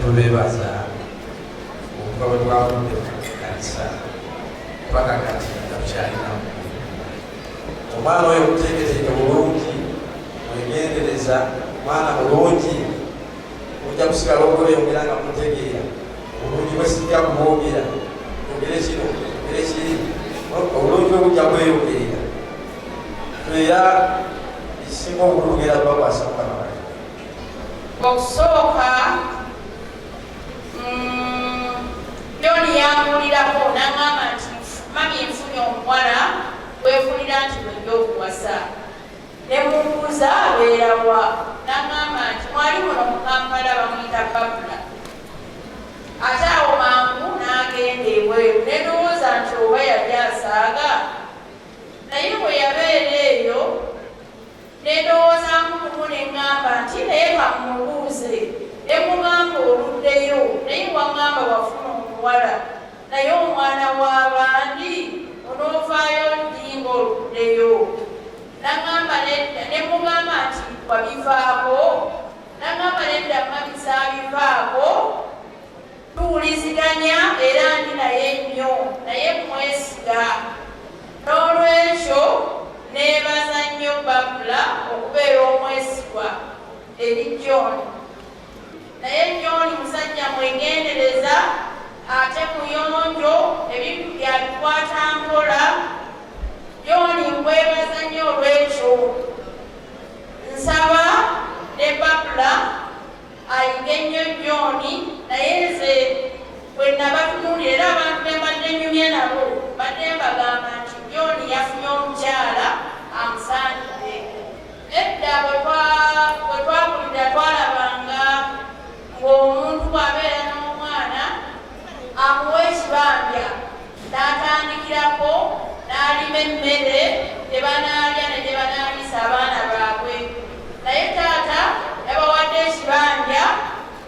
Tubeebaza okuva bwe twavudde mu kkanisa paka kati nga tukyalinamu omwana oyo. Muteeketeeke bulungi, mwegendereza, mwana mulungi, ojja kusigala okweyongera nga mutegeera obulungi bwe. Sijja kubwogera, ogere kino, ogere kiri, obulungi bwe bujja kweyongerera. Era ekisinga obukulu, tugenda kubakwasa Mukama kati. Okusooka, John yambuulirako n'aŋŋamba nti, "Mummy, nfunye omuwala gwempulira nti bwejja okuwasa." Ne mubuuza abeerawa, n'aŋŋamba nti mwali muno mu Kampala, bamuyita Babula. Ate awo mangu n'agenda ebweru, ne ndowooza nti oba yali asaaga, naye bwe yabeera eyo nendowoozaamu lumu ne ŋŋamba nti naye kamubuuze. Ne mugamba, "Oluddeyo, naye waŋŋamba wafuna omuwala, naye omwana w'abandi onoovaayo ddi ng'oluddeyo?" Naŋŋamba nedda. Ne mugamba nti, "Wabivaako?" Naŋŋamba, "Nedda mummy, saabivaako, tuwuliziganya era ndi naye nnyo, naye mwesiga." N'olwekyo neebaza nnyo Babula okubeera omwesigwa eri John. Naye John musajja mwegendereza ate muyonjo, ebintu byabikwata mpola. John, nkwebaza nnyo olwekyo. Nsaba ne Babula ayige nnyo John. Naye nze bwe nabatunuulira era abantu be mbadde nyumya nabo, badde mbagamba nti John yafunye omukyala amusaanidde. Edda bwe twakulira twalabanga ng'omuntu bw'abeera n'omwana amuwa ekibanja n'atandikirako n'alima emmere gye banaalya ne gye banaaliisa abaana baabwe, naye taata yabawadde ekibanja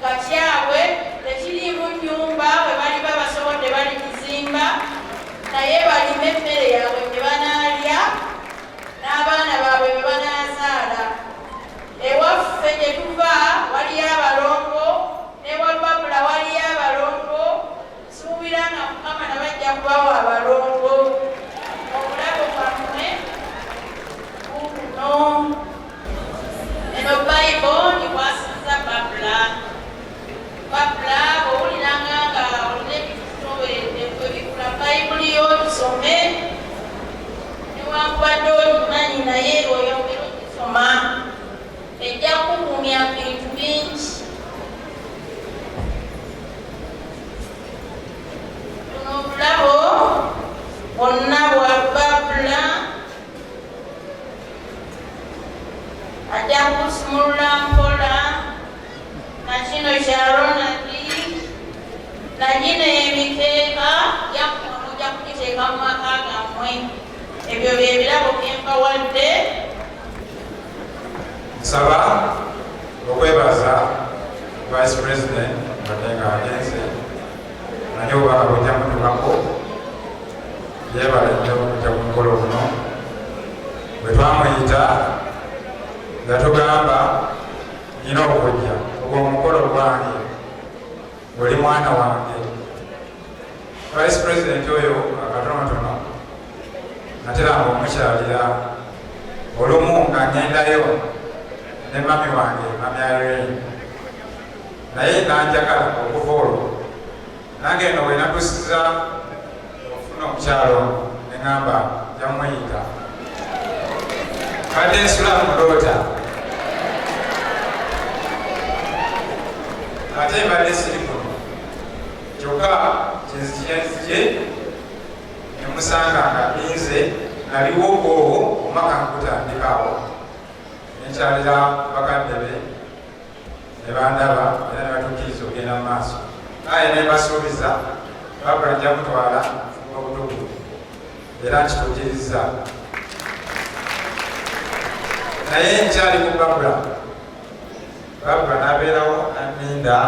nga kyabwe, tekiriimu nnyumba. Bwe baliba basobodde baligizimba, naye balime emmere yaabwe gye banaalya n'abaana baabwe be banaazaala. Ewaffe gye tuva waliyo abalongo, n'ewa Babula waliyo abalongo. Nsuubira nga Mukama nabajja kubawa abalongo. Obulabo bwammwe bubuno. Eno Bayibo ngikwasizza Babula. Babula, bw'owuliranga nga olina ebikutoberedde, kwebikula Bayibuli yo ogisome, newankubadde ogimanyi, naye oyongere ogisoma, ejja kukugumya bintu bingi. Buno obulabo bwonna bwa Babula, ajja kusumulula mpola. Na kino kya Ronald, na gino emikeeka yammwe, mujja kugiteeka mu maka gammwe. Ebyo bye birabo bye mbawadde. Nsaba okwebaza Vice President, mbadde nga agenze, naye obubaka bujja mutukako. Yeebale nnyo okujja ku mukolo guno. Bwe twamuyita yatugamba, "Nina okujja, ogwo omukolo gwange, oli mwana wange." Vice President oyo akatonotono nateranga omukyalira olumu nga ngendayo ne mummy wange, Mummy Irene, naye nanjagala okuva olwo. Nange eno we natusiza okufuna omukyalo ono, neŋŋamba jamuyita kadde nsula muloota, ate mbadde siri kuno, kyokka kyenzije nzije nemusanga nga nze naliwo olwo omwaka nkutandikawo. Nekyalira bakadde be ne bandaba era ne batukkiriza okugenda mu maaso, aye ne mbasuubiza Babula nja mutwala nfumba obutugu, era nkituukiriza. Naye nkyali ku Babula, Babula n'abeerawo naninda,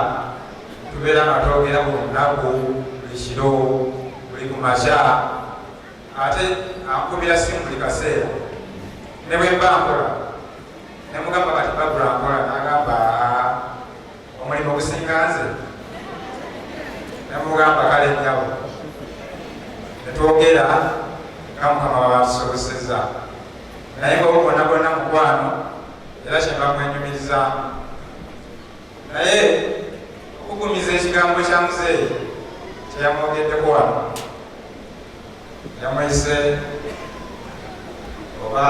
tubeera nga twogera buli lunaku, buli kiro, buli ku makya, ate ankubira simu buli kaseera ne bwe mba nkola. Ne mugamba, "Kati Babula nkola," n'agamba, "Aa, omulimu gusinga nze." Ne mugamba kale nnyabo, ne twogera nga Mukama bw'atusobosezza. Naye nga obwo bwonna mukwano, era kyenva mwenyumirizaamu. Naye okugumiza ekigambo kya muzeeyi kyeyamwogeddeko wano, yamuyise oba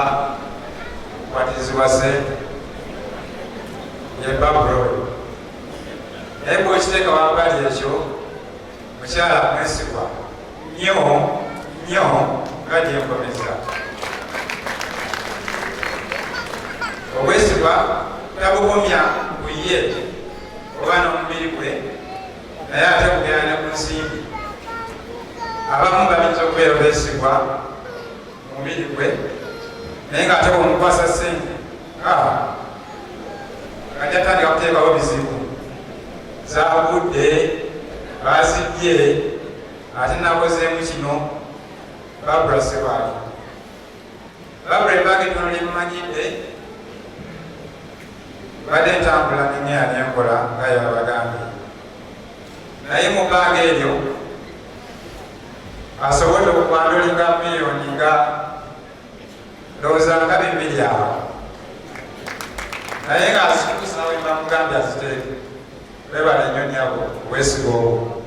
kukwatirizibwa ssente ye Barbara oyo. Naye bw'okiteeka wabbali ekyo, mukyala mwesigwa nnyo nnyo nga gyenkomeza. Obwesigwa tabukomya ku ye oba n'omubiri gwe, naye ate kugenda ne ku nsimbi. Abamu bayinza okubeera beesigwa mu mubiri gwe, naye ng'ate bw'omukwasa ssente ajja tandika kuteekawo bizibu. Zaagudde, bazibbye, ate nakozeemu kino. Barbara Sebwali, Barbara ebbanga ettono lye mumanyidde, mbadde ntambula nengenda nenkola nga yabagambye, naye mu bbanga eryo asobodde okwandulinga miliyoni nga ndowooza nga 200 awo, naye ng'azituusa we bamugambye aziteeke. Webale nnyo nnyabo obwesiga obwo.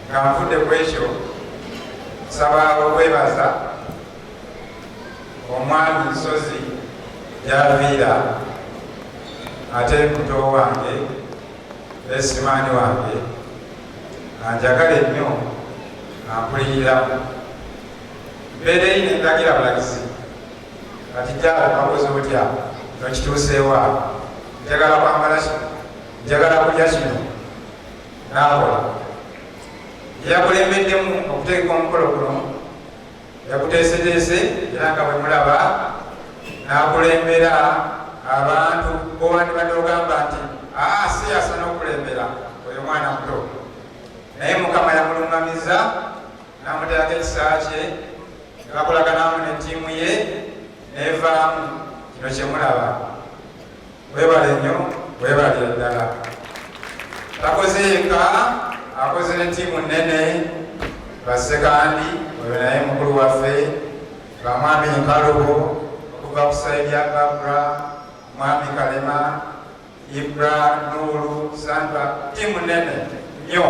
Nga nvudde ku ekyo, nsaba okwebaza omwami Nsozi gy'aviira, ate muto wange, besimaani wange, anjagala ennyo, ampulirira. Mbeera eyi nendagira bulagizi kati jala bakoze otya, nokituuseewa, njagala kwambala kino, njagala kulya kino, naakola. Yakulembeddemu okuteeka omukolo guno, yakuteeseteese, era nga bwe mulaba n'akulembera abantu bowandibadde ogamba nti aa si yasana okukulembera oyo mwana muto, naye Mukama yamulungamiza n'amuteerako ekisa kye ne bakolaganamu ne ttiimu ye n'evaamu kino kye mulaba. Webale nnyo, webalire ddala. Takoze yekka, akoze ne ttiimu nnene, Bassekandi oyo naye mukulu waffe, bamwami Nkalubo okuva ku sayidi ya Barbara, mwami Kalema, Ibra, Nuuru, Sandra, ttiimu nnene nnyo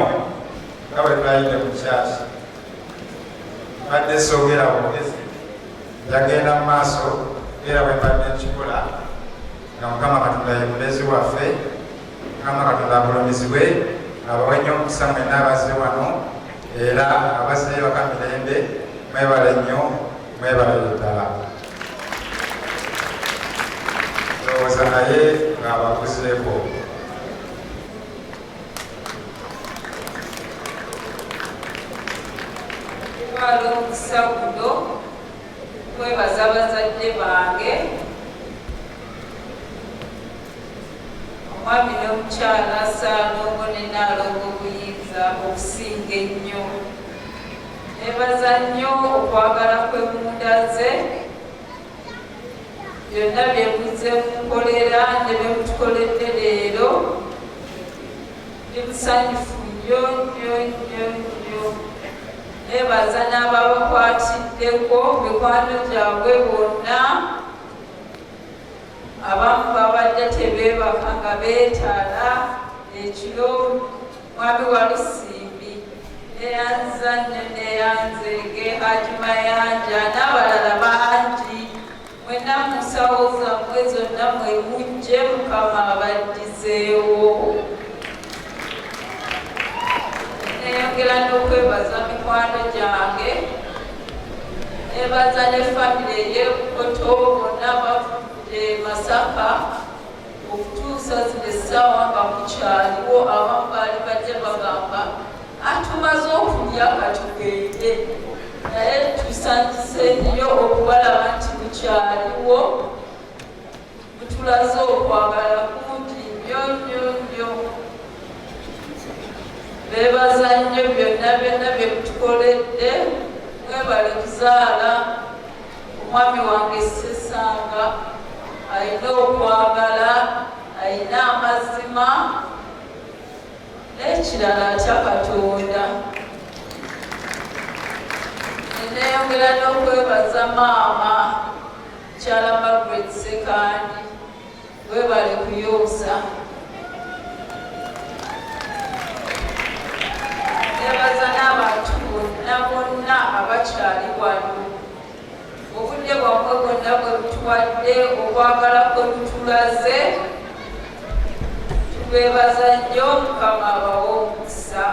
nga bwe twayidde mu kyaki. Mbadde soogera bwogezi, njagenda mu maaso era bwe mbadde nkikola nga Mukama Katonda ye mulezi waffe. Mukama Katonda agulumizibwe, abawe nnyo omukisa mwenna abazze wano era abazzeeyo waka mirembe. Mwebale nnyo, mwebalire ddala. Ndowooza naye ng'abakuzeeko. Twala omukisa guno kwebaza bazadde bange, omwami n'omukyala Ssaalongo ne Nnaalongo Buyinza okusinga ennyo. Nebaza nnyo okwagala kwe mundaze, byonna bye muzze munkolera ne bye mutukoledde leero. Ndi musanyufu nnyo nnyo nnyo nnyo. Nebaza n'ababakwatiddeko, mikwano gyabwe bonna. Abamu babadde tebeebaka nga beetala ekiro. Mwami Walusimbi neyanza nnyo, neyanzeege Haji Mayanja n'abalala bangi. Mwenna mu nsawo zammwe zonna mwe mujje, Mukama abaddizeewo. Neyongera n'okwebaza mikwano gyange, nebaza ne famire ey'Ebukoto bonna bavudde Masaka okutuusa zino essaawa nga mukyaliwo. Abamu baali bajja bagamba atumaze okulya katugende, naye tusanyuse nnyo okubalaba nti mukyaliwo, mutulaze okwagala kungi nnyo nnyo nnyo. Beebaza nnyo byonna byonna bye mutukoledde. Mwebale kuzaala omwami wange Ssesanga, alina okwagala, alina amazima. N'ekirala atya Katonda. Neeyongera n'okwebaza maama Mukyala Margaret Ssekandi, weebale kuyonsa. Neebaza n'abantu bonna bonna abakyali wano. Obudde bwammwe bwonna bwe butuwadde, okwagala kwe mutulaze, tubeebaza nnyo. Mukama abawe omukisa.